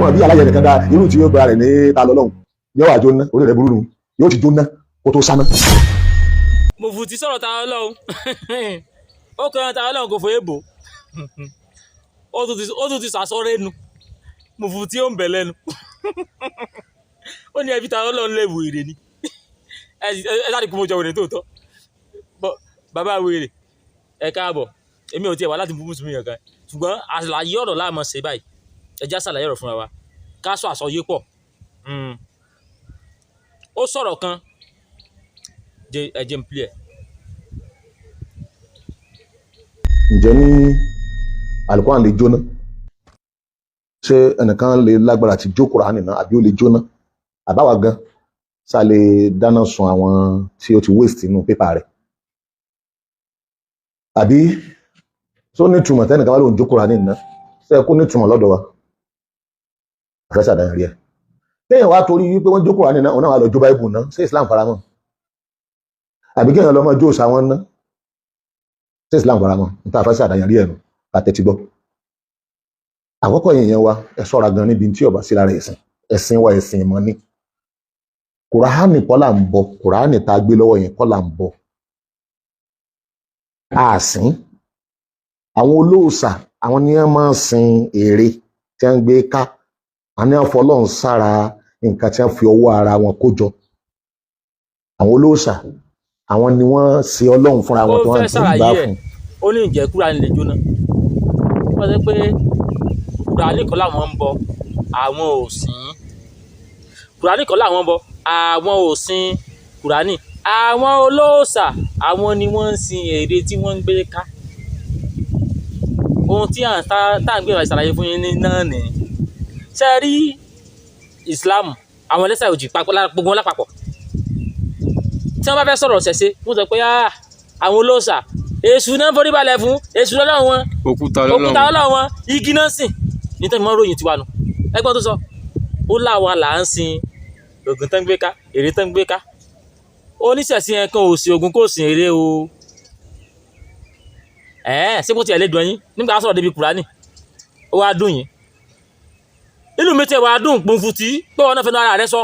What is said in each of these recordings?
Wọn bí aláyẹ nìkan dá irú tí yóò gba rẹ̀ ní ta lọ́lọ́hún yóò wà jóná. Orí rẹ̀ burú nù, yóò ti jóná kó tó sáná. Mùfútì sọ̀rọ̀ ta Ọlọ́run, ó kẹrin ta Ọlọ́run kò fòye bò, ó tún ti sàsọ́rẹ́ nu. Mùfútì ó ń bẹ̀ lẹ́nu, ó ní ẹbí ta Ọlọ́run lè wèrè ni. Ẹ sáré kú, mo jọ wèrè tóòtọ́. Bàbá wèrè, ẹ káàbọ̀. Èmi ò tiẹ̀ wá láti bú mùsùlùmí yẹn kan, ṣùgbọ́n àlàyé ọ̀rọ̀ láàmú ṣe báyìí. Ẹ já ṣàlàyé ọ̀rọ̀ fúnra wa, ká sọ àsọyé pọ̀. Ó sọ̀rọ̀ kan, ẹ jẹ́ n play ẹ̀. Ǹjẹ́ ní Alukoran lè jóná? Ṣé ẹnìkan lè lágbára àti jó Kùránì náà, àbí ó lè jóná? Àbáwá gan ṣá lè dáná sun àwọn tí ó ti waste inú pépà rẹ̀? Àbí tó nítumọ̀ tẹ́nìkan bá lóun jó Kùránì náà, ṣé ẹ kó nítumọ̀ lọ́dọ̀ wa? Àfẹ́ sàdáyàn rí ẹ kéèyàn wá torí wípé wọ́n jó Kùránì náà, òun náà wà lọ jó Báíbù náà. Ṣé Islam faramọ́? Àbí kéèyàn lọ mọ́ jó òòṣà wọn náà, ṣé Islam faramọ́? Níta àfẹ́ sàdáyàn rí ẹnu ká tẹ́tí gbọ́. Àkọ́kọ́ yẹn wa, ẹ ṣọ́ra gan níbi tí ó bá sí lára ẹ̀sìn. Ẹ̀sìn wa, ẹ̀sìn ìmọ̀ ni. Kùránì kọ́ là ń bọ. Kùránì tá a gbé lọ́wọ́ yẹn kọ́ là ń bọ, àsìn. Àwọn olóòṣà, àwọn ni wọ́n máa ń sin ère tí wọ́n ń gbé ká. Àwọn ni wọ́n fọlọ́run sára nǹkan tí wọ́n fi ọwọ́ ara wọn kó jọ. Àwọn olóòṣà, àwọn ni wọ́n ṣe Ọlọ́run fúnra wọn Ó tí wọ́n fẹ́ ń tẹríba ṣàlàyé ẹ̀. fún. Ó ní ìjẹ́ Kúránì lè jóná? Wọ́n sọ pé Kúránì kọ́ làwọn ń bọ, àwọn ò sìn. Kúránì kọ́ làwọn ń bọ, àwọn ò sìn Kúránì. Àwọn olóòṣà, àwọn ni wọ́n ń sin ère tí wọ́n ń gbé ká. Ohun tí à ń tá à ń gbìyànjú ṣàlàyé fún yín ní náà nìyí. Ṣé ẹ rí Islam, àwọn ẹlẹ́sìn àjòjì papọ̀ gbogbo wọn lápapọ̀, tí wọ́n bá fẹ́ sọ̀rọ̀ ṣẹ̀ṣe, wọ́n sọ pé, "Ah, àwọn olóòṣà, èṣù náà forí balẹ̀ fún, èṣù lọ́lọ́run wọn." Òkúta òkúta lọ́lọ́run. Ọlọ́run wọn, igi náà sìn. Nítorí mọ́ ròyìn tiwa nù. Ẹgbọ́n tó sọ, ó láwa là ń sin Ògùn tán gbé ká, ère tán gbé ká. Oníṣẹ̀sìn ẹ̀ kan ò sí Ògùn, kò sìn ère o. Ẹ̀ẹ́, ṣé kò tiẹ̀ lè dùn ẹ̀yin nígbà sọ̀rọ̀ débi Kùránì, ó wá dùn yín? Inú mi tiẹ̀ wá dùn pọ̀nfùtì pé wọn náà fẹ́ẹ́ ara rẹ sọ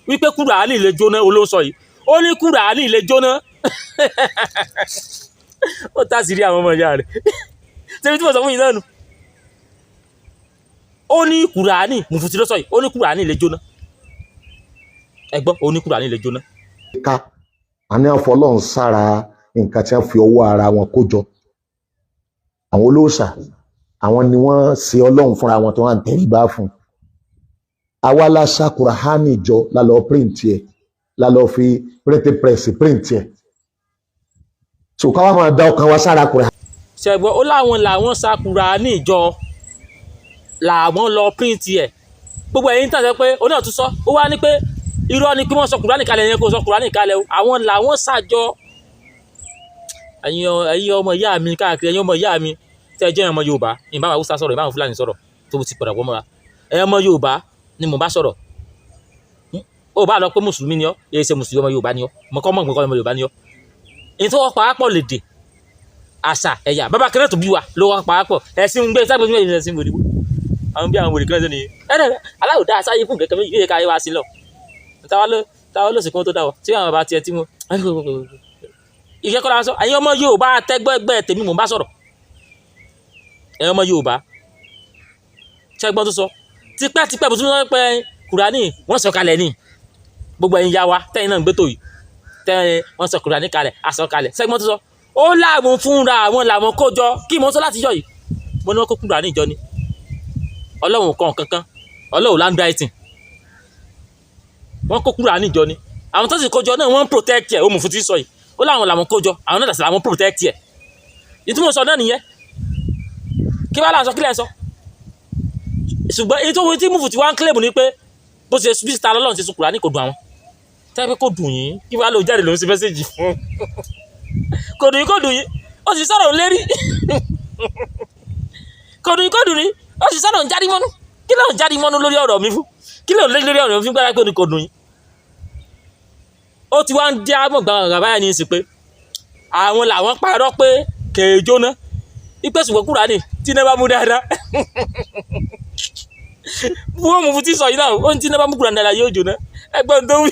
wípé Kùránì lè jóná. Olóńsọ yìí, ó ní Kùránì lè jóná. Ó tá sí rí àwọn ọmọ ìyá rẹ̀. Ṣébi tí mo sọ fún yín náà nù? Ó ní Kùránì, mùfùtì ló sọ yìí, ó ní Kùránì lè jóná. Ẹ gbọ́, ó ní Kùránì lè jóná. Ká àwọn ni wọ́n fọlọ́run sára nǹkan tí wọ́n fi ọwọ́ ara wọn kó jọ. Àwọn olóòṣà, àwọn ni wọ́n ṣe Ọlọ́run fúnra wọn tí wọ́n ń tẹríba fún. Àwa la ṣa Kùránì jọ, la lọ print ẹ̀, la lọ fi printing press print ẹ̀. So káwá máa da ọkàn wa sára Kùránì. Ṣẹ̀gbọ́n, ó láwọn làwọn sa Kùránì jọ, làwọn lọ print ẹ̀. Gbogbo ẹ̀yin tàn sọ pé ó náà tún sọ, ó wá ní pé irọ́ ni pé wọ́n sọ Kùránì kalẹ̀ yẹn, kó sọ Kùránì kalẹ̀ o, àwọn làwọn ṣàjọ. Ẹ̀yin ọmọ ìyá mi káàkiri, ẹ̀yin ọmọ ìyá mi tẹ́ ẹ jẹ́ ọmọ Yorùbá, ìbá àwọn Haúsá sọ̀rọ̀, ìbá àwọn Fúlàní sọ̀rọ̀ tó ti padà wọ́n mọ́ra. Ẹ̀yin ọmọ Yorùbá ni mò ń bá sọ̀rọ̀. Ó bá lọ pé mùsùlùmí ni ọ́, èyí ṣe mùsùlùmí, ọmọ Yorùbá ni ọ́. Mọ̀kọ́ mọ̀ nǹkan, ọmọ Yorùbá ni ọ́. Èyí tó wọ́n pàápọ̀ lè dè àṣà ẹ̀yà bàbá kẹrẹ́ tó bí wa ló wọ́n pàápọ̀. Ẹ̀sìn ń gbé sábẹ́ ní ẹ̀sìn wòlíwò àwọn bí àwọn wòlíì kan ní ẹ̀rẹ́ aláwọ̀ dá sáyé fún kẹ̀kẹ́ méjì ká ayé wa sí lọ. Táwa ló sì kún tó dá wọ tí àwọn bàbá tiẹ̀ tí mo ìkẹ́kọ̀ọ́ la sọ. Ẹ̀yin ọmọ Yorùbá, tẹ́gbẹ́gbẹ́ tèmi mò ń bá sọ̀rọ̀. Ẹ̀yin ọmọ Yorùbá, ṣẹ́gbọ́n tó sọ tipẹ́tipẹ́ bó tún wọ́n pẹ́ Kùránì wọ́n sọ kalẹ̀ ní gbogbo ẹ̀yin ya wa tẹ́yìn náà ń gbé tó yìí, tẹ́yìn wọ́n sọ Kùránì kalẹ̀, àsọ kalẹ̀. Ṣẹ́gbọ́n tó sọ, ó láwọn fúnra àwọn làwọn kó jọ. Kí mo sọ láti yọ yìí, mo ní wọ́n kó Kùránì jọ ni. Ọlọ́run kan kankan, Ọlọ́run handwriting, wọ́n kó Kùránì jọ ni. Àwọn tó sì kó jọ náà, wọ́n ń protect ẹ̀. Ó mú fún tí sọ yìí, ó láwọn làwọn kó jọ, àwọn náà dàsí làwọn protect ẹ̀. Ìtumọ̀ sọ náà nìyẹn. Kí wàá là ń sọ? Kí lẹ̀ ń sọ? Ṣùgbọ́n èyí tó tí múfù tí wọ́n ń claim ni pé bó ṣe bí ta lọ́lọ́run ṣe sọ Kùránì kò dùn àwọn. Tẹ́ pé kò dùn yín, kí wàá lò jáde lòún ṣe message fún? Kò dùn yín, kò dùn yín, ó sì sọ̀rọ̀ lérí. Kò dùn yín, kò dùn yín, ó sì sọ̀rọ̀ ń jáde mọ́nú. Kí ló ń jáde mọ́nú lórí ọ̀rọ̀ mi fún? Kí ló ń lé lórí ọ̀rọ̀ mi fún? Gbára pé kò dùn yín, ó ti wá ń dí àmọ̀ gbàgbà báyà ní í sí pé àwọn làwọn parọ́ pé kèé jóná ipe. Ṣùgbọ́n Kùránì tí iná bá mú dáadáa, Wọ́n mú fún tí sọ yìí náà, ó ní tí iná bá mú Kùránì dáadáa yóò jóná. Ẹgbọ́n tó wí.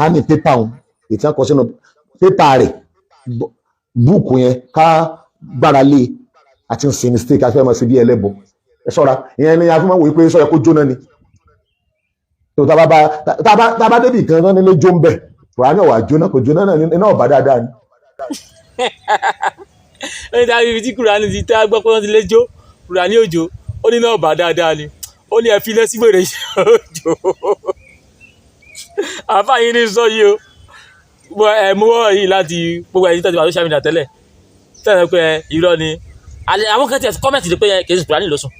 A ní pépà òun ìtàn kọ sínú pépà rẹ̀, búùkù yẹn ká gbára lé àti ń sin mistake àti fẹ́ máa ṣe bí ẹlẹ́bọ. Ẹ ṣọ́ra, ìyẹn ni a fi máa wòye pé sọ yẹ kó jóná ni. Tó tá a bá débi kan náà nílé jó ń bẹ̀, Kùránì ọ̀wà jóná, kò jóná náà, iná ọ̀bá dáadáa ni. Ó ní táwọn ibi tí Kùránì ti tẹ́ gbọ́ pé wọ́n ti lé jó Kùránì òjò, ó ní náà bá dáadáa ni. Ó ní ẹ fi lé sí wèrè òjò. Àáfàá yín ní sọ yìí o, ẹ mú wọ́n yìí láti gbogbo ẹ̀yin tó ti wà social media tẹ́lẹ̀ tẹ́lẹ̀ pé irọ́ ni. Àwọn kan tiẹ̀ comment pé kì í ṣe Kùránì ló sùn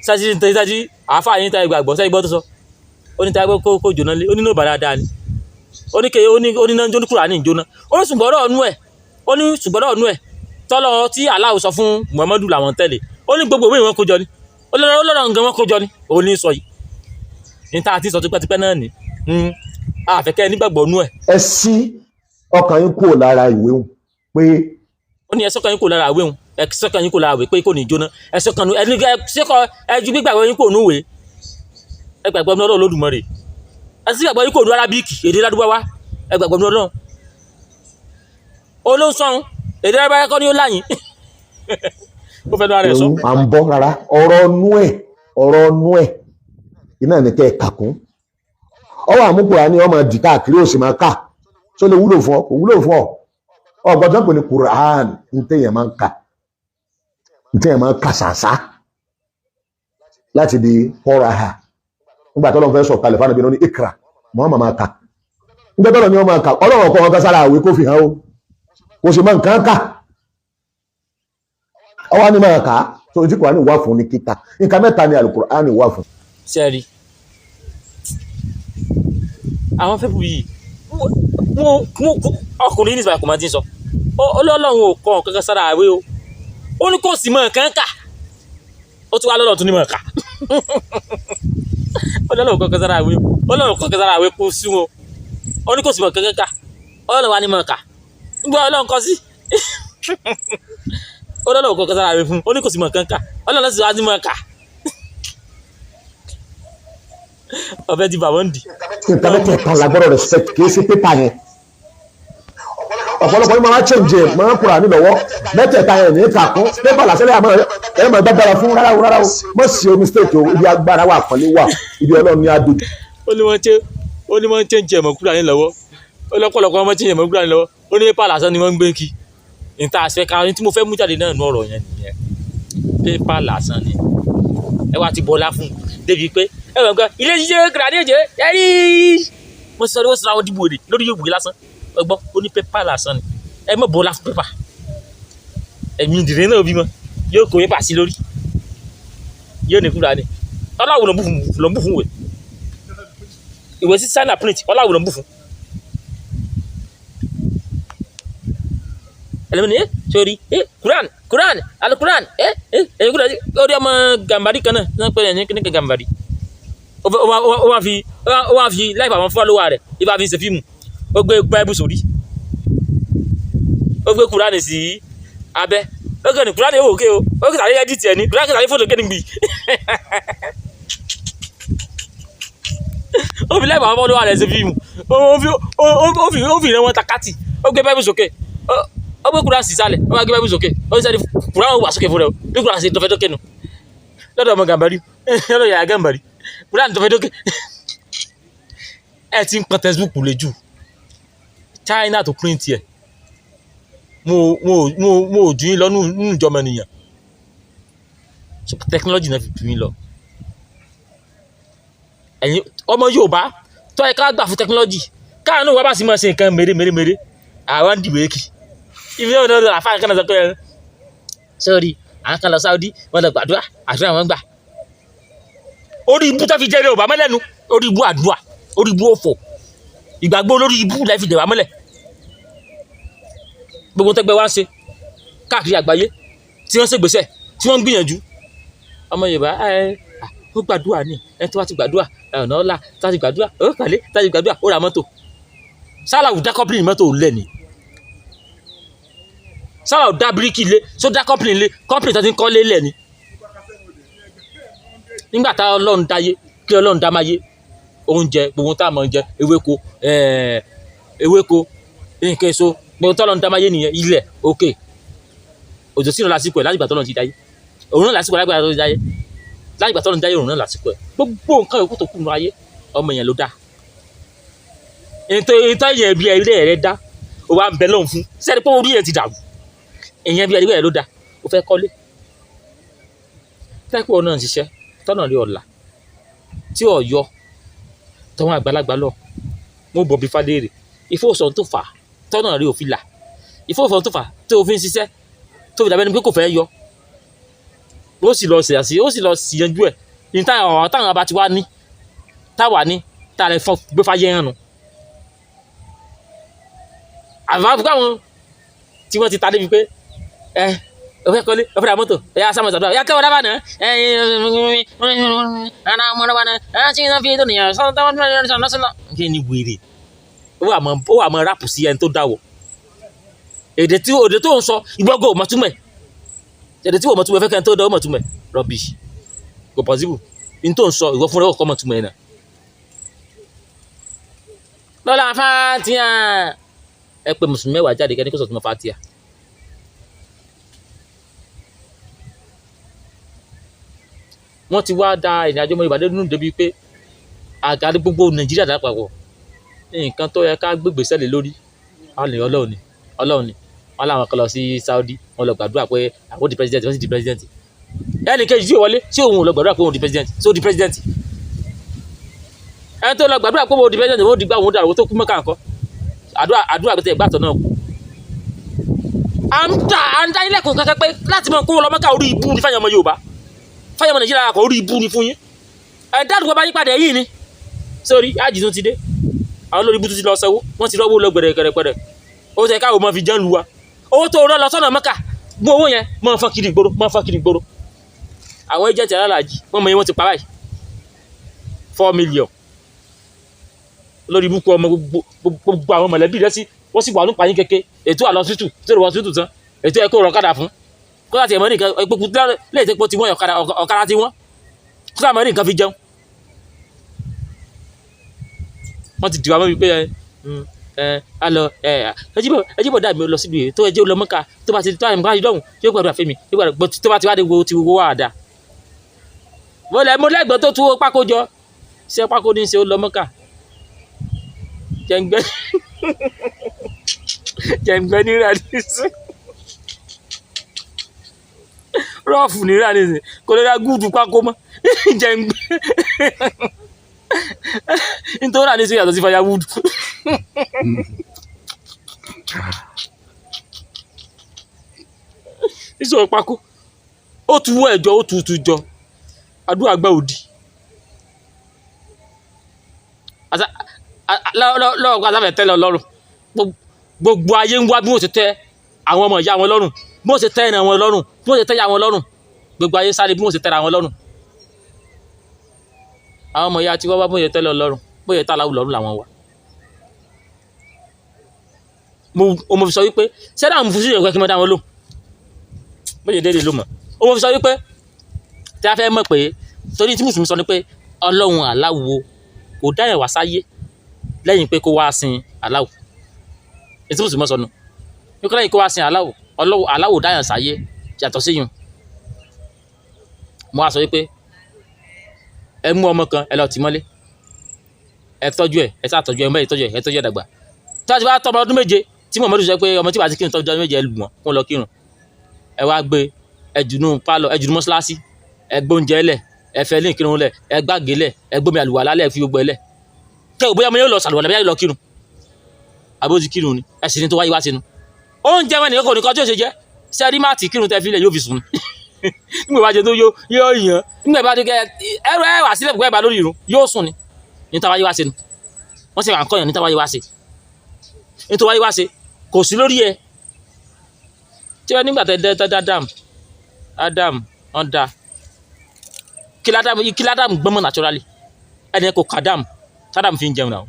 sáájú sáájú. Àáfàá yín tẹ́ gbàgbọ́ sẹ́yìn gbọ́ tó sọ, ó ní táwọn kó jóná lé, ó ní náà bá dáadáa ni. Ó ní kéye, ó ní náà jóná, Kùránì jóná. Ó ní ṣùgbọ́n ọ̀nù ẹ̀, ó ní ṣùgbọ́n ọ̀nù ẹ̀ tọ́lọ́ tí Allah sọ fún Muhammadu làwọn tẹ̀lé. Ó ní gbogbo ìwé wọn kó jọ ni, ó lọ́rọ̀ nǹkan wọn kó jọ ni. Òun ní sọ yìí ní tá a ti sọ tipẹ́tipẹ́ náà ni àfẹ́kẹ́ nígbàgbọ́ nú ẹ̀. Ẹ ṣí ọkàn yín kúrò lára ìwé hùn pé. Ó ní ẹ sọ́kàn yín kúrò lára ìwé hùn, ẹ sọ́kàn yín kúrò lára ìwé pé kò ní jóná. Ẹ sọ́kàn ẹ ju gbígbàgbọ́ yín kúrò núwèé, ẹ gbàgbọ́ ní Ọlọ́run Olódùmarè. Ẹ sì gbàgbọ́ yín kúrò ní Arábíkì, èdè Lárúbáwá, ẹ gbàgbọ́ ní Ọlọ́run. Olóńsọ̀hún èdè Lárúbáwá kọ́ ni ó láyìn. Ó fẹ́ nu ara ẹ̀ sọ. À ń bọ́ rárá, ọ̀rọ̀ nú ẹ̀, ọ̀rọ̀ nú ẹ̀ iná ní kẹ́ ẹ̀ kàkún. Ọwọ́ àmúkùrà ni ọmọ dì káàkiri, ó sì máa kà tó lè wúlò fún ọ, kò wúlò fún ọ. Ọgbọ́dọ̀ pè ní Quran ntẹ̀yẹ̀ máa ń kà, ntẹ̀yẹ̀ máa ń kà sàṣà láti di kọ́ra ha. Nígbà tó lọ́n fẹ́ sọ̀ kalẹ̀ fún ní ikra Muhammad máa kà. Nígbà tó lọ́n ní wọ́n máa kà, Ọlọ́run ọkọ̀ wọn kására àwé kó fi hàn ó, kò sì máa nǹkan kà. Ọwọ́ ni máa kà á tó ti Quran wà fún ní kíkà. Nǹkan mẹ́ta ni Al-Quran wà fún. Sẹ́ẹ̀rì àwọn fẹ́pù yìí, ọkùnrin ní ìsìnkú kò máa ti ń sọ Ọlọ́run ò kọ́ kankan sára àwé o. Ó ní kò sì mọ̀ nǹkan kà, ó tún wá lọ́lọ́ tún ní mọ̀ ká. Ọlọ́run kọ́ kankan sára àwé, Ọlọ́run kọ́ kankan sára àwé kó sí wọn. Ó ní kò sì mọ̀ kankan kà, Ọlọ́run wa ní mọ̀ ká. Nígbà Ọlọ́run kọ́ sí, Ọlọ́run kọ́ kankan sára àwé fún, ó ní kò sì mọ̀ kankan kà, Ọlọ́run sì wá ní mọ̀ ká. Ọbẹ̀ ti bàbọ̀ ń dì. Nǹkan mẹ́tẹ̀ẹ̀ta la gbọ́dọ̀ respect, kì í ṣe pépà yẹn. Ọ̀pọ̀lọpọ̀ yìí máa ń change ẹ̀, máa ń Kùránì lọ́wọ́ mẹ́tẹ̀ẹ̀ta yẹn ní kàkún pépà làṣẹ́lẹ̀ àmọ́ ẹ̀ máa gbàgbára fún. Rárá o, rárá o, mọ̀ sí o mistake o. Ibi agbára wà, kọ́lé wà, ibi Ọlọ́run ní adùn. Ó ní wọ́n ṣe, ó ní wọ́n change ẹ̀ mọ́ Kùránì lọ́wọ́. Ó lọ́pọ̀lọpọ̀ wọ́n change ẹ̀ mọ́ Kùránì lọ́wọ́. Ó ní pépà lásán ni wọ́n ń gbé kí níta àṣẹ ká ní tí mo fẹ́ mú jáde náà nú ọ̀rọ̀ yẹn nìyẹn. Pépà lásán ni ẹ wá ti bọlá fún débi pé ẹ wọ̀ nǹkan ilé ṣíṣe Kùránì èjè ẹ̀rí mo sọ wọ́n sọ àwọn dìbò rè lórí yóò gbé lásán. Ẹ gbọ́, ó ní pépà lásán ni, ẹ mọ̀ bọ́lá fún pépà. Ẹ̀mí ìdìrín náà bímọ yóò kó pépà sí lórí, yóò ní Kùránì. Ọláwù ló ń bù fún wẹ̀ ìwé sí China print, ọláwù ló ń bù fún. Ẹlẹ́mìnì ẹ sórí ẹ Quran, Quran, alukuran ẹ ẹ ẹ Quran. Orí ọmọ Gàmbàrí kan náà ní pẹ̀lẹ́ ní kíníkà Gàmbàrí, ó wá fi láìpẹ́ àwọn fọ́lọ́wà rẹ̀ ibà fi ń ṣe fíìmù. Ó gbé báíbù sórí, ó gbé Quran sí abẹ́, ó kẹ́ ní Quran ó ké o, ó kẹ́ sàlẹ̀ ẹ́díìtì ẹ̀ ní Quran, kẹ́ sàlẹ̀ fóònù kẹ́ ní gbì. Ó fi láìpẹ́ àwọn fọ́lọ́wà rẹ̀ ṣe fíìmù, ó fi ìrẹ́ wọn takátì. Ó gbé báíbù sókè, ó gbé Quran sí sálẹ̀, ó wá gbé báíbù sókè, ó ní sẹ́ni Quran wà sókè fún rẹ o. Bí Quran ṣe tọfẹ́ dókè nù lọ́dọ̀ ọmọ Gàmbàrí, lọ́dọ̀ yàrá Gàmbàrí, Quran tọfẹ́ dókè. Ẹ ti ń pọn textbook lè jù China tó print ẹ̀. Mo ò jù yín lọ nínú ìjọba ènìyàn, so technology náà fi jù yín lọ. Ẹ̀yin ọmọ Yorùbá tó ẹ ká gbà fún technology, káàánú wa bá sì máa ṣe nǹkan mèrè mèrè mèrè, àwọn dìbò èkì ibi náà lọ́dọ̀ àfáà kan náà sọ pé sọ́ọ́rì àwọn kan lọ Saudi, wọ́n lọ gbàdúrà, àdúrà wọn gbà. Orí ibú tó fi jẹ́ Yorùbá mọ́lẹ́nu, orí ibú àdúrà, orí ibú òfò, ìgbàgbọ́ olórí ibú láì fi jẹ̀wá mọ́lẹ̀. Gbogbo tẹ́gbẹ́ wá ń ṣe káàkiri àgbáyé tí wọ́n ṣègbésẹ̀ tí wọ́n ń gbìyànjú. Ọmọ Yorùbá ẹ ó gbàdúrà ní ẹ tó bá ti gbàdúrà ọ̀nà ọ̀la, tó bá ti gbàdúrà ó kàlẹ́, tó bá ti gbàdúrà ó ra mọ́tò. Sálàwù dá kọ́pìnì mọ́tò lẹ̀ ni, sálàwù dá bíríkì lé, só dá kọ́pìnì lé, kọ́pìnì tó ti ń kọ́ lé lẹ̀ ni. Nígbà tá Ọlọ́run dáyé, kí Ọlọ́run dá máyé? Oúnjẹ, gbogbo tá a máa ń jẹ, ewéko, ewéko, nǹkan èso, gbogbo tá Ọlọ́run dá máyé nìyẹn. Ilẹ̀ òkè, òjò sí ìrọ̀ lásìkò ẹ̀ láti ìgbà tó Ọlọ́run ti dáyé, òun náà lásìkò láti ìgbà tó ti dáyé, láti ìgbà tó Ọlọ́run dáyé, òun náà lásìkò ẹ̀. Gbogbo nǹkan yòókù tó kù nínú ayé, ọmọ èèyàn ló dá. Ètò èèyàn bí ẹ̀rí rẹ̀ dá, ó wá ń bẹ lọ́hùn fún sẹ́ni pé orí ẹ̀ ti dàrú. Èèyàn bí ẹ̀rí rẹ̀ ló dá, ó fẹ́ kọ́lé, tẹ́kọ̀ náà ń ṣiṣẹ́ tọ́nà rí ọ̀la tí ò yọ tọ́wọ́n àgbàlagbà lọ, mo bọ̀ bí fadéèrè ìfowósàn tó fà á tọ́nà rí òfin là, ìfowósàn tó fà á tó fi ń ṣiṣẹ́ tó fi dàbẹ́ni pé kò fẹ́ yọ, ó sì lọ sí àṣì, ó sì lọ sí yanjú ẹ̀ ní táwọn táwọn abá ti wá ní táwa ní tá a lè fọ́ gbé fáyé hàn nù. Àbá káwọn tí wọ́n ti ta débi pé ẹ o fẹ́ kọ́lé, o fẹ́ ra mọ́tò, ẹ yà sáwọn ìsàdúrà yà kẹwàá dábàá náà ẹ kí ni wèrè ó wà mọ ráàpù sí ẹni tó dáwọ̀. Èdè tí òde tó ń sọ ìgbọ́gọ̀ ò mọ̀túmẹ̀, èdè tí ò mọ̀túmẹ̀ fẹ́ kẹ́ni tó dáwọ́ mọ̀túmẹ̀, rubbish, kò possible. Ní tó ń sọ ìwọ fúnra ọkọ mọ̀túmẹ̀ náà. Lọ́la fatia, ẹ pé mùsùlùmí mẹ́wàá jáde kẹ́ni kó sọ̀túnmọ́ fatia. Wọ́n ti wá da ìrìnàjò ọmọ Yorùbá nínú débi pé àgàdé gbogbo Nàìjíríà lápapọ̀, nǹkan tó yẹ ká gbégbé sẹ́lẹ̀ lórí alẹ́ Ọlọ́run ni, Ọlọ́run ni. Wọ́n láwọn kan lọ sí Saudi, wọ́n lọ gbàdúrà pé àwọn di president, wọ́n sì di president. Ẹnì kejì tí ò wọlé, tí òun ò lọ gbàdúrà pé òun di president, tí ó di president. Ẹni tó lọ gbàdúrà pé òun di president, òun di gbà, òun dàrú, tó kú mọ́kà nǹkan. Àdúrà àdúrà pé ìgbàtọ̀ náà kú. À ń dá ilẹ̀kùn kankan pé láti mọ kó lọ mọ́kà, orí ibú ni fáyọmọ Yorùbá, fáyọmọ Nàìjíríà kọ, orí ibú ni fún yín. Ẹ dádùn bá yín padà yìí ni sórí ájì tó ti dé, àwọn olórí ibú tó ti lọ sanwó, wọ́n ti rọ́wọ́ lọ gbẹ̀rẹ̀gbẹ̀rẹ̀. Ó ṣe káwọn ọmọ fi jẹun lu wa. Owó tó rọ́ lọ sọ́nà mọ́kà, mú owó yẹn mọ́ fọ́n kiri ìgboro, mọ́ fọ́n kiri ìgboro. Àwọn ẹjẹ̀ntì alálàájì wọ́n mọ iye wọ́n ti pa báyìí, 4 million lórí ibú kú ọmọ. Gbogbo àwọn mọ̀lẹ́bí rẹ sí wọ́n sì wà nípa yín kéke. Ètò àlọ́ tútù tó lè wọ́n tútù tán, ètò ẹ̀kọ́ rọ̀ ọ̀kadà fún kó láti ẹ̀mọ́ nìkan epo lẹ́yìn tó ti wọ́n ọ̀kadà tí wọ́n kó láti ẹ̀mọ́ nìkan fi jẹun. Wọ́n ti dìwà mọ́ mi pé ẹ ẹ a lọ ẹ ẹjíbọ̀ dà mí lọ síbi tó ẹjẹ́ lọ mọ́ka tó bá ti tó àyẹ̀mọ́ káyọ̀ dọ̀hùn yóò gbàdúrà fẹ́mi, yóò gbàdúrà tó bá ti wá dé wo ti wo wà dà. Mo lẹ mo lẹ́gbẹ̀ẹ́ tó tú pákó jọ ṣé pákó ní í ṣe ó lọ mọ́ka jẹ̀ǹgbẹ́ jẹ̀ǹgbẹ́ ní rádìsí rọ́ọ̀fù ní rádìsí kò lè ra gúùdù pákó mọ́ jẹ̀ǹgbẹ́ nítorí rádìsí yàtọ̀ sí firewood. Sísọ pákó ó tu wọ́ ẹ̀jọ́, ó tu tu jọ àdúrà gbà òdì lọ́wọ́ asáfẹ́ tẹ́lẹ̀ ọlọ́run. Gbogbo ayé ń wá bí wọ́n ṣe tẹ́ àwọn ọmọ ìyá wọn lọ́rùn, bí wọ́n ṣe tẹ́ ẹ̀nà wọn lọ́rùn, bí wọ́n ṣe tẹ́ ìyá wọn lọ́rùn. Gbogbo ayé sáré bí wọ́n ṣe tẹ́ra wọn lọ́rùn. Àwọn ọmọ ìyá tí wọ́n wá bí wọ́n ṣe tẹ́lẹ̀ ọlọ́run, bí wọ́n ṣe tẹ́ aláwù lọ́rùn làwọn wà. Mo fi sọ wípé sẹ́dá àwọn mùsùlùmí yẹn kí n mọ dá wọn lò bóyá dédé ló mọ̀. Mo fi sọ wípé tí a fẹ́ mọ̀ pé torí tí mùsùlùmí sọ ni pé ọlọ́run aláwo kò dá ẹ̀ wá sáyé lẹ́yìn pé kó wá sin aláwo. Ètò mùsùlùmí sọ nù nípa lẹ́yìn kó wá sin aláwo, ọlọ́wọ́ aláwo dáyàn sáyé yàtọ̀ síyùn. Mo wá sọ wípé ẹ mú ọmọ kan, ẹ lọ tì mọ́lé, ẹ tọ́jú ẹ, ẹ sá tọ́jú ẹ mọ́, ẹ tọ́jú ẹ, ẹ tọ́jú ẹ dàgbà. Tí wọ́n ti bá tọ́ ọmọ ọdún 7 tí Muhammadu sọ pé ọmọ tí wàá ti kírun tọ́jú ọdún 7, ẹ lù wọ́n kó lọ kírun. Ẹ wá gbé ẹ jùnú pálọ̀, ẹ jùnú mọ́ṣáláṣí, ẹ gbóúnjẹ lẹ̀, ẹ fẹ́ ní ìkírun lẹ̀, ẹ gbàgé lẹ̀, ẹ gbómi àlùwàlá lẹ̀, fi gbogbo ẹ lẹ̀ kẹ́ ò bóyá ọmọ yóò lọ sàlùwàlá, bóyá yóò lọ kírun àbó ti kírun ni. Ẹ sì ní tó wáyé wá sínú oúnjẹ wọn nìkan kò ní kọ́ tí ó ṣe jẹ́ sẹ́rí máàtì kírun tẹ́ filẹ̀ yóò fi sùn nígbà bá jẹ tó yóò yàn, nígbà bá dé kẹ ẹrù ẹ wà sílẹ̀ pẹ́ bá lórí irun yóò sùn ni. Ní tá wáyé wá sínú wọ́n sì wà ń kọ́yàn ní tá wáyé wá sí, ní tó wáyé wá sí kò sí lórí ẹ. Tí wọ́n nígbà tẹ́ dẹ́ Adam Adam wọ́n da kí ládàm gbọ́mọ̀ naturally ẹni kò kàdàm tádàm fi ń jẹun náà,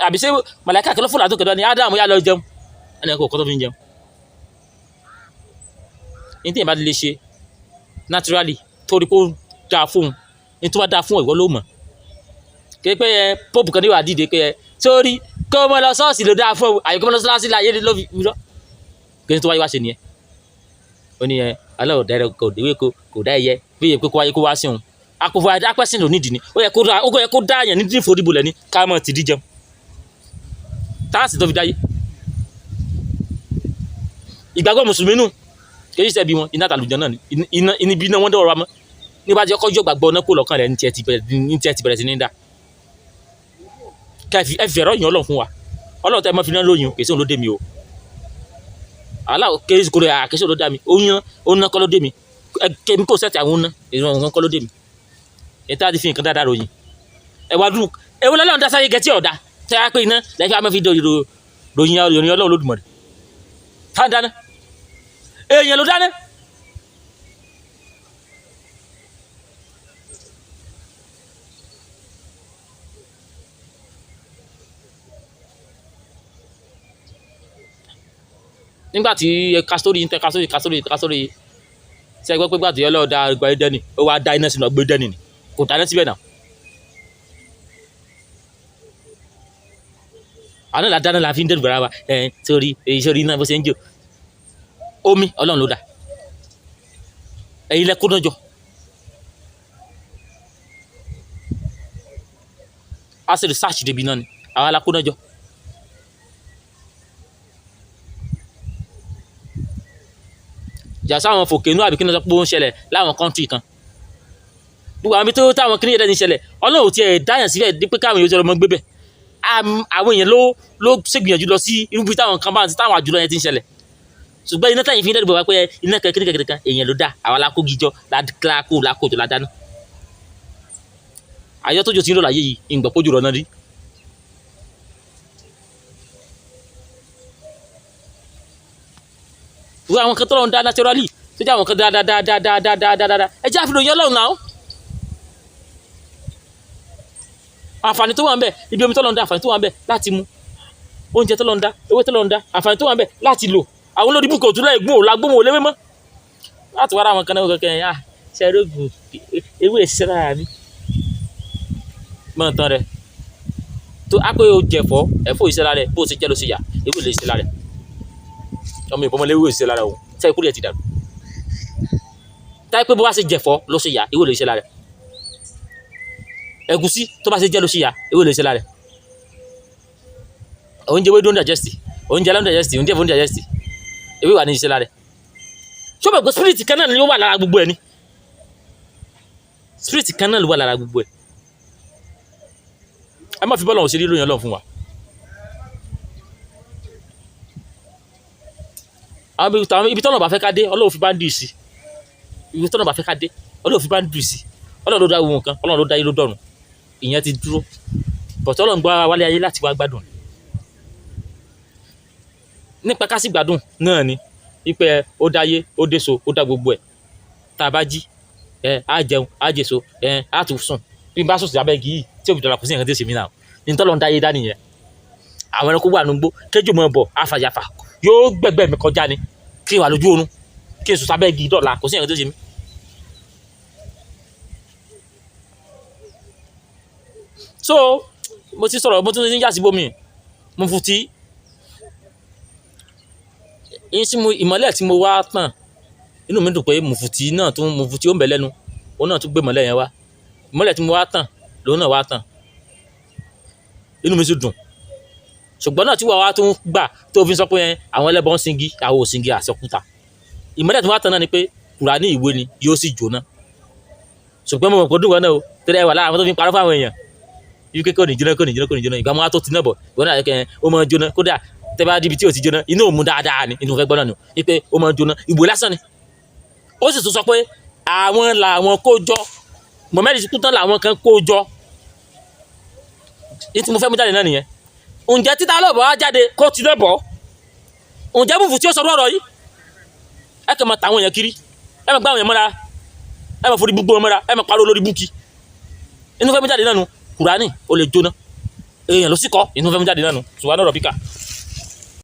àbí ṣé màláíkà kí ló fòlà tó kẹ̀dọ́ ni Adam yá lọ jẹun, ẹni kò kọ́ tó fi ń jẹun. Ní tí yẹn bá lè ṣe naturally torí kó dáa fóun. Ní tó bá dáa fún ìwọ ló mọ̀. Kí pé ẹ pópù kan ní wàá dìde pé ẹ sórí kó o mọ lọ ṣọ́ọ̀ṣì ló dáa fún ọ, àyè kó o mọ lọ ṣọ́ọ̀ṣì láyé ló fi lọ. Kí ni tó wáyé wá ṣe nìyẹn? Ó ní ẹ aláwọ̀ dára kò déwé kò kò dá ẹyẹ bí èyí pé kó wáyé kó wá sí òun. Àpòfò àdápẹ́sìn ló nídìí ni. Ó yẹ kó dá yẹn ní ìforíbolẹ̀ ní ká mọ̀ ti díjẹun. Táàsì tó fi dáyé. Ìgbàgbọ́ mùsùlùmí nù kì í ṣe bí wọn iná àtàlùjọ náà ni iná ibi iná wọn dọ̀rọ̀ wa mọ́. Nígbà tí ọkọ̀ yóò gbàgbọ́ náà kó lọ́kàn rẹ̀ ní tiẹ̀ ti bẹ̀rẹ̀ sí ní dá. Ká ẹ fi ẹ̀rọ yàn Ọlọ́run fún wa. Ọlọ́run tẹ́ ẹ mọ́ fi náà lóyún kì í sí òun ló dé mi o. Aláwọ̀ kì í kúrò à kì í sí òun ló dá mi. Oyún oná kọ́ ló dé mi. Kẹ́mi kò sẹ́tì àwọn oná ìran kọ́ ló dé mi. Ẹ tá a ti fi nǹkan dáadáa ròyìn. Ẹ wá dùn ewu lọ́lọ́run dá sáyé gẹ̀ẹ́tì ọ̀dà tẹ́ ẹ pé iná lẹ́fẹ̀ẹ́ a máa fi ròyìn Ọlọ́run Olódùmarè. Tá ń dáná èèyàn ló dáná. Nígbà tí ẹ ka sórí tẹ ka sórí ka sórí ka sórí ṣe é gbọ́ pé gbàtí Ọlọ́run dá ọgbà Édẹ́nì, ó wá dá iná sínú ọgbà Édẹ́nì ni, kò dáná síbẹ̀ náà. Àná là dáná la fi ń dẹ́rù bara wa. Ẹ sórí èyí sórí iná bó ṣe ń jò omi, Ọlọ́run ló dá. Ẹ̀yin lẹ kó náà jọ. A ṣe research débi náà ni àwa la kó náà jọ. Jà sáwọn fòkènú àbí kí ni wọ́n sọ pé ó ń ṣẹlẹ̀ láwọn country kan, gbogbo àwọn ibi tó táwọn kí ni yẹn dẹ́ni ṣẹlẹ̀, Ọlọ́run ò tiẹ̀ dáyàn síbẹ̀ dípé káwọn èèyàn ti lọ mọ́ gbé bẹ̀. Àwọn èèyàn ló ṣègbìyànjú lọ sí irú bí táwọn kan bá ti táwọn àjùlọ yẹn ti ń ṣẹlẹ̀. Ṣùgbọ́n iná táyìn fi ń dẹ́rù bọ̀ wá pé iná kan kíní kan kan, èèyàn ló dá. Àwa la kó gijọ́ la kó jọ la dáná. Àyọ́ tó jò tí ń rọ̀ láyé yìí, ìgbà pójú rọ̀ náà rí. Ìwé àwọn kan tó lọ́n dá naturally tó jẹ́ àwọn kan dáadáa, ẹ jẹ́ àfihàn yẹn lọ́run náà. Àǹfààní tó wà ń bẹ ibi omi tó lọ́n dá, àǹfààní tó wà ń bẹ láti mu, oúnjẹ tó lọ́n dá, ewé tó lọ́n dá, àǹfààní tó wà ń bẹ láti lò. Àwọn olórí bùkún òtún lẹ́gbọ̀n ò lágbóhùn ò léwé mọ́ láti wá ra àwọn kan náà kankan yẹn. Ṣe é rógùn ewé ìṣiṣẹ́ lára mi mọ̀ tán rẹ̀ tó á pé o jẹ̀fọ́ ẹ̀fọ́ ìṣiṣẹ́ lára rẹ̀, bó o ṣe jẹ́ ló ṣe yà, ewé lè ṣiṣẹ́ lára rẹ̀. Ọmọ ìbọn mọ́lẹ́ ewé ìṣiṣẹ́ lára òun ṣe é kúrò ẹ̀ ti dàrú táyé pé bó bá ṣe jẹ̀fọ́ ló ṣe yà, ewé lè ṣiṣẹ́ lára rẹ̀. Ẹ̀gúsí tó bá ṣe jẹ́ ló ṣe yà, ewé lè ṣiṣẹ́ lára rẹ̀. Oúnjẹ ewédú ń digest, oúnjẹ alẹ́ ń digest, oúnjẹ ẹ̀fọ́ ń digest, ewé wà ní iṣẹ́ lára rẹ̀. Ṣé o mọ̀ pé spirit kan náà ni ó wà lára gbogbo ẹ̀ ni? Spirit kan náà ló wà lára gbogbo ẹ̀. Ẹ má fi bọ́ọ̀lù ọ̀hún ṣe lílo yẹn lọ fún wa. Àwọn ibi tọ́nà bá fẹ́ ká dé, Ọlọ́run fi bá ń dì sí. Ibi tọ́nà bá fẹ́ ká dé, Ọlọ́run fi bá ń dì sí. Ọlọ́run ló dá gbogbo nǹkan, Ọlọ́run ló dá ayé, ló dọ̀run. Ìyẹn ti dúró bọ̀tọ́. Ọlọ́run gbọ́ wálé ayé láti wá gbádùn nípa ká sì gbádùn náà ni wípé ó dáyé, ó déso, ó dá gbogbo ẹ̀. Tá a bá jí ẹ á jẹun, á jèso, ẹ á tún sùn. Bí n bá sùn sí abẹ́ igi yìí tí òbí dọ̀là, kò sí nǹkan tí ó ṣe mí náà ní tọ́lọ́ ń dáyé dá nìyẹn. Àwọn ẹranko wà nùgbó kéjò mọ́ bọ̀ àfàyàfà yóò gbẹ̀gbẹ̀ mi kọjá ni kí n wà lójú oorun, kí n sùn sábẹ́ igi dọ̀la, kò sí nǹkan tí ó ṣe mí. So mo ti sọ̀rọ̀, mo tún ti ń yà sí bómi mo fún tí yín tí mo ìmọ́lẹ̀ tí mo wá tàn. Inú mi dùn pé mùfùtí náà tún mùfùtí ó ń bẹ lẹ́nu, òun náà tún gbé ìmọ́lẹ̀ yẹn wá. Ìmọ́lẹ̀ tí mo wá tàn lòun náà wá tàn, inú mi sì dùn. Ṣùgbọ́n náà tí wàá wá tún gbà tó fi sọ pé àwọn ẹlẹ́bọn ń singi, àwọn ò singi àsọkúta. Ìmọ́lẹ̀ tí wọ́n wá tàn náà ni pé Kùránì ìwé ni yóò sì jóná. Ṣùgbọ́n mo mọ̀ pé ó dùn wọn náà o, torí ẹ wà lára àwọn tó fi ń parọ́ fáwọn èèyàn ibi kékeré ní jóná, kò ní jóná, kò ní jóná. Ìgbà máa tó ti náà bọ̀, ìwọ náà kẹ́ ó máa jóná. Kódà tẹ́ bá díbi tí ò ti jóná, inú òun mú dáadáa ni inú fẹ́ gbọ́ náà ni wípé ó máa jóná, ìwé lásán ni. Ó sì tún sọ pé àwọn làwọn kó jọ, Mohammed ti kú tán làwọn kan kó jọ. Ní tí mo fẹ́ mú jáde náà nìyẹn. Ǹjẹ́ títà lọ́bọ̀ á jáde kó ti náà bọ̀? Ǹjẹ́ bùfù tí ó sọ ọ̀rọ̀ yìí, ẹ kàn máa tàwọn èèyàn kiri, ẹ máa gbá àwọn èèyàn mọ́ra, ẹ máa forí gbogbo wọn mọ́ra, ẹ máa parọ́ lórí búkì. Inú fẹ́ mú jáde náà nu, Kùránì ó lè jóná, èèyàn ló sì kọ́. Inú fẹ́ mú jáde náà nu ṣùgbọ́n ọ̀rọ̀ bíkà.